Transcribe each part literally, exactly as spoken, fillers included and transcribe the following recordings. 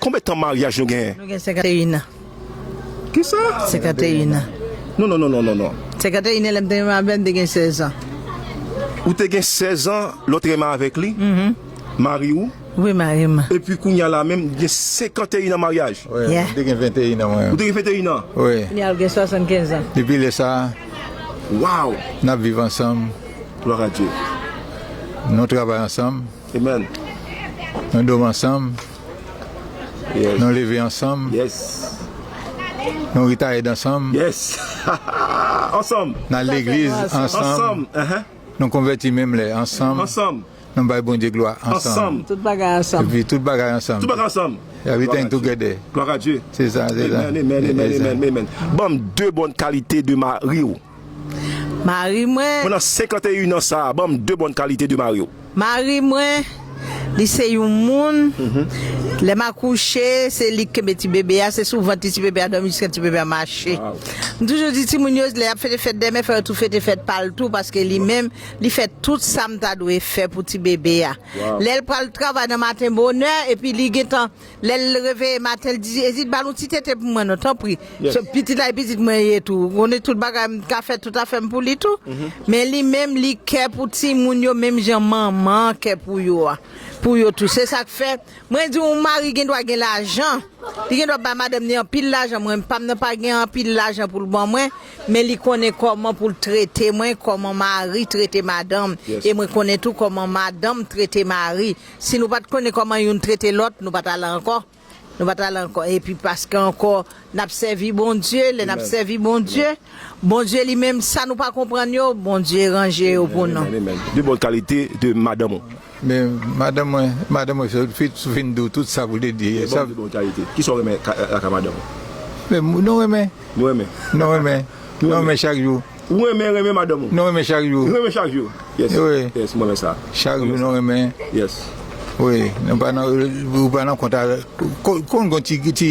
Konbyen tan maryaj nou genyen? Nou gen senkanteyen an. Kisa? Senkanteyen an. Non, non, non, non, non, non. Senkanteyen an, lè m te renmen avè l, m te gen sèz an. Ou te gen sèz an, lè w te renmen avèk li? Mhm. Mari w? Wi, mari m. Epi kounye a la menm, gen senkanteyen an maryaj? Wi, yeah. M te gen venteyen an, mwen. Ou te gen venteyen an? Wi. Kounye a, l gen swasannkenz an. Depi lè sa a, wow, n ap viv ansanm. Gloire à Dieu. Nou travay ansanm. Amen. Nou dòmi ansanm. Yes. Nou leve ansanm. Yes. Nou retayèd ansanm. Yes. Ansanm. N al legliz ansanm. Ansanm. Uh-huh. Nou konvèti menm lè ansanm. Ansanm. Nou bay Bondye glwa ansanm. Ansanm. Tout bagay ansanm. Epi tout bagay ansanm. Tout bagay ansanm. Everything together. Gloire à Dieu. Se sa, se sa. Amen, amen, amen, amen, amen. Ban m de bòn kalite de mari w. Mari mwen. Pandan senkanteyen an sa a, ban m de bòn kalite de mari w. Mari mwen, li se yon moun, lè m akouche, se li k kenbe ti bebe a, se sou vant li ti bebe a dòmi jiska ti bebe a mache. Wow. M toujou di timoun yo, lè y ap fete fèt dèmen, fò yo tou fete fèt pa l tou, paske li menm, li fè tout sa m ta dwe fè pou ti bebe a. Wow. Lè l pral travay nan maten bonè, epi li gentan Lè l reveye maten, l di, "Ezit, ba l yon ti tete pou mwen non, tanpri." Yes. Se pitit la, e pitit mwen ye tou. Ou konnen tout bagay, m ka fè tout afè m pou li tou. Mhm. Men li menm, li kè pou timoun yo, menm jan manman kè pou yo a. Pou yo tou. Se sa k fè, mwen di, yon mari gen dwa gen lajan. Li gen dwa bay madanm ni anpil lajan. Mwen, pa m nan pa gen anpil lajan pou l ban mwen. Men li konnen kòman pou l trete mwen, kòman mari trete madanm. Yes. E mwen konnen tou kòman madanm trete mari. Si nou pa t konnen kòman youn trete lòt, nou pa t al ankò. Nou pa t al ankò. Epi paske ankò, n ap sèvi Bondye, lè n ap sèvi Bondye, Bondye li menm, sa nou pa konprann yo, Bondye ranje yo pou nou. Amen, amen. De bòn kalite de madanm ou. Men madanm mwen, madanm mwen, sou fi, sou fin di w tout sa pou l te di. Men sa bon, de bòn kalite. Kisa w renmen ka-, lakay madanm ou? Men nou renmen. Nou renmen. Nou renmen. Nou renmen chak jou. Ou renmen, renmen madanm ou? Nou renmen chak jou. Renmen chak jou. Yes. Wi. Yes, mwen renmen sa. Chak jou nou renmen. Yes. Wi, nou pa nan, ou pa nan kont a, kon, kon gon ti, ti,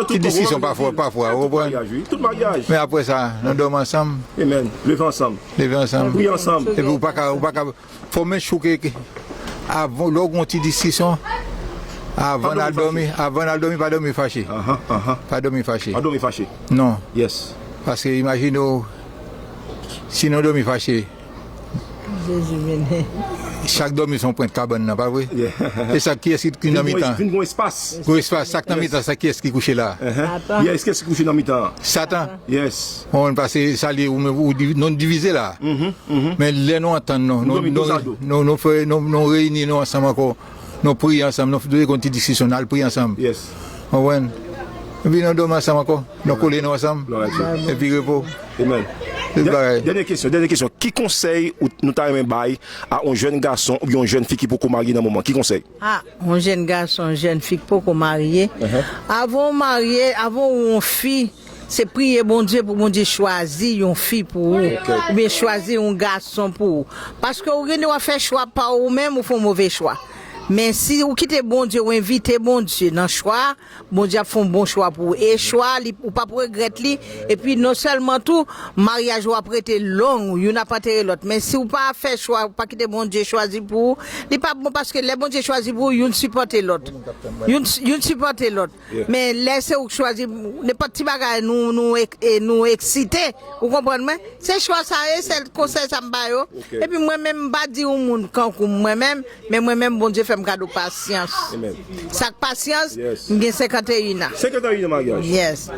ti diskisyon pafwa, pafwa, ou konprann? Tout maryaj, wi. Tout maryaj. Men apre sa, nou dòmi ansanm. Amen. Leve ansanm. Leve ansanm. Priye ansanm. Epi ou pa ka, ou pa ka, fò men chouke ke, avan, lè w gon ti diskisyon, avan n al dòmi, avan n al dòmi, pa dòmi fache. Aha, aha. Pa dòmi fache. Pa dòmi fache. Non. Yes. Paske imajine w, si nou dòmi fache, Jezi vini. Chak dòmi se yon pwent kabann nan, pa vre? Yeah. E sa, kiyès ki, ki nan mitan? Vin gon espas. Gon espas, sa k nan mitan, sa kiyès ki kouche la? Satan. Yes, kiyès ki kouche nan mitan? Satan. Yes. Ou konprann, paske sa li, ou, ou, nou divize la. Mhm, mhm. Men lè nou antann nou, nou, nou, nou, nou fè, nou, nou reyini nou ansanm ankò. Nou priye ansanm, nou fè yon ti diskisyon, n al priye ansanm. Yes. Ou konprann? Epi nou dòmi ansanm ankò, nou kole nou ansanm. Gloire à Dieu. Epi repo. Amen. Tout bagay. Dènye kesyon, dènye kesyon. Ki konsèy ou, nou ta renmen bay a yon jèn gason oubyen yon jèn fi ki poko marye nan moman? Ki konsèy? Ah, yon jèn gason, yon jèn fi ki poko marye. Avan w marye, avan w yon fi, se priye Bondye pou Bondye chwazi yon fi pou ou, oubyen chwazi yon gason pou ou. Paske ou gen dwa fè chwa pa ou menm, ou fè yon move chwa. Men si ou kite Bondye, ou envite Bondye nan chwa, Bondye ap fè yon bon chwa pou ou. E chwa, li, ou p ap regrèt li. Epi non sèlman tou, maryaj ou ap rete long, youn ap antere lòt. Men si ou pa fè chwa, ou pa kite Bondye chwazi pou ou, li p ap bon paske lè Bondye chwazi pou ou, youn sipòte lòt. Youn, youn sipòte lòt. Yeah. Men lè se ou k chwazi, nenpòt ti bagay nou, nou ek-, e nou eksite, ou konprann mwen? Se chwa sa ye, sèl konsèy sa m ba yo. Ok. Epi mwen menm, m pa di yon moun kankou mwen menm, men mwen menm, Bondye fè m kado pasyans. Amen. Sa k pasyans, yes, m gen senkanteyen an. Senkanteyen an maryaj. Yes.